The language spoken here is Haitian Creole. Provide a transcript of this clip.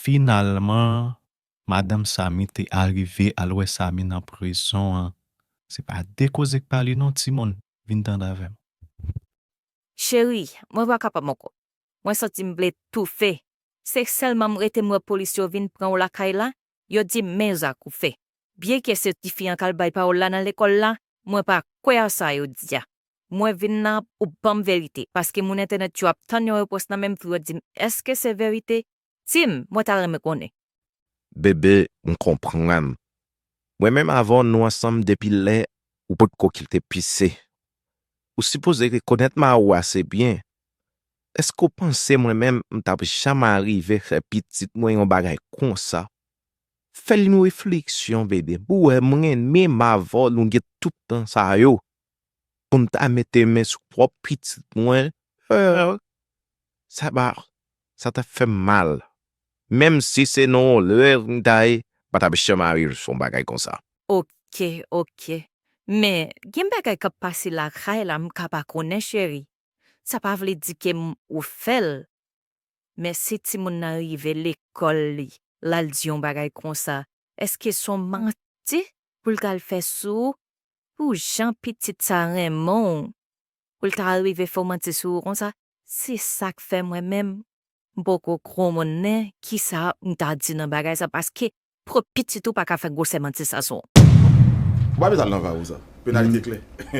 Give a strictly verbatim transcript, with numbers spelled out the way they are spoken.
Finalman, madanm Samy te arive al wè Samy nan prizon an. Se pa de koze k pale non, timoun. Vin tande avè m. Cheri, mwen pa kapab ankò. Mwen santi m vle toufe. Se sèlman m rete m wè polis yo vin pran w lakay la, yo di m men zak ou fè. Byenke se tifi an k al bay pawòl la nan lekòl la, mwen pa kwè a sa yo di a. Mwen vin la pou ban m verite, paske moun entènèt yo ap tann yon repons nan men m pou yo di m èske se verite? Di m, mwen ta renmen konnen. Bebe, m konprann. Mwen menm avè w nou ansanm depi lè ou potko kite pise. Ou sipoze rekonèt mari w ase byen. Èske w panse mwen menm m t ap janm arive fè pitit mwen yon bagay konsa? Fè l yon refleksyon, Bebe, pou w wè m renmen m avè w nou gen tout tan sa yo. Pou m ta mete men sou pwòp pitit mwen, sa pa, sa t ap fè m mal. Menm si se nan yon lè m ta ye, m pa t ap janm arive fè yon bagay konsa. Oke, oke. Men, gen bagay k ap pase lakay la m ka pa konnen, cheri. Sa pa vle di ke m ou fè l. Men si timoun nan rive lekòl li, l al di yon bagay konsa, èske s on manti pou l t al fè sou ou? Pou jan pitit sa renmen w, pou l ta rive fè w manti sou ou konsa? Se sa k fè mwen menm, m poko konnen kisa m ta di nan bagay sa, paske pwòp pitit ou pa ka fè gwosè manti sa sou ou. Ou pa bezwen al nan vawou sa. Penalite klè.